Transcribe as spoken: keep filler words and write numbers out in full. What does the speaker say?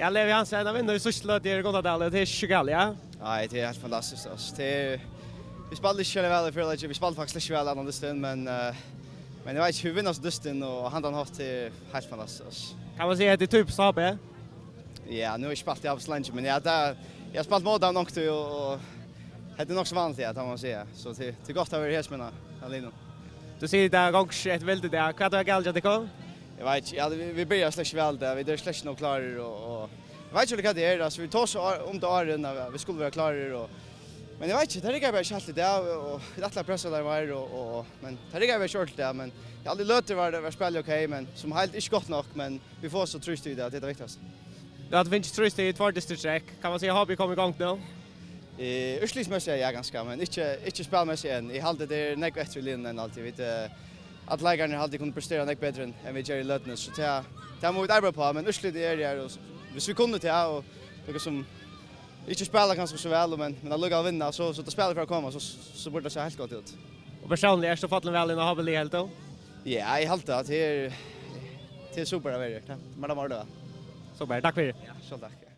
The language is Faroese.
Ja, Levi Hansen, hann vinnur í síðstu løtu í Gundadali, tað er ikki galið, ja? Nei, tað er heilt fantastiskt, altso. Tað er, vit spældu ikki serliga væl í fyrra leiki, vit spældu faktiskt ikki væl annan dystin, men, eh, men eg veit ikki, vit vinna so dystin, og handan hátt er heilt fantastiskt, altso. Kann man siga at tað er typiskt H B? Ja, nú havi eg ikki spælt í H B so leingi, men ja, tað, eg havi spælt móti teimum onkuntíð, og, og hetta er nokk so vanligt, ja, tað má man siga. So tað, tað er gott at vera her, men, ja, líka nú. Tú sigur, tað gongur ikki eftir vildu, tað. Hvat var galið hjá tykkum? Eg veit ikki, ja, vit, vit byrja slett ikki væl, tað. Vit eru slett ikki nóg klárir, og, og eg veit ikki hvat tað er, altso, vit tosaðu um tað áðrenn, at vit skulu vera klárir, og, men eg veit ikki, tað riggaði bara ikki heilt í dag, og vit ætlaðu at pressa teir meir, og, og, men tað riggaði bara ikki ordentligt í dag, men í allar løtur var tað, var spælið ok, men sum heild ikki gott nokk, men vit fáa so trý stig í dag, tað er tað viktigasta. Tú hevur fingið trý stig í tveir dystir í strekk, kann man siga, H B er komið í gongd nú? Eh, úrslitsmessigt, ja, kanska, men ikki, ikki spælmessigt enn. Eg haldi, tað er nógv eftir í liðnum enn altíð. Vit, eh, allir leikararnir haldi eg kunnu prestera nógv betri enn, enn vit gera í løtuni, so tað, tað mugu vit arbeiða uppá, men úrslitið er her, og s-, viss vit kunnu tað, og nøkur sum ikki spæla kanska so væl, men, men allíkavæl vinna, so, so tað spælið fer at koma, so, so burdi tað sæð heilt gott út. Og persónliga, ert tú fallin væl inn á H B-liðið, heldur tú? Ja, eg haldi at tað er, tað er super at vera her. Tað, men tað má tað vera. Super, takk fyri. Ja, sjálv takk.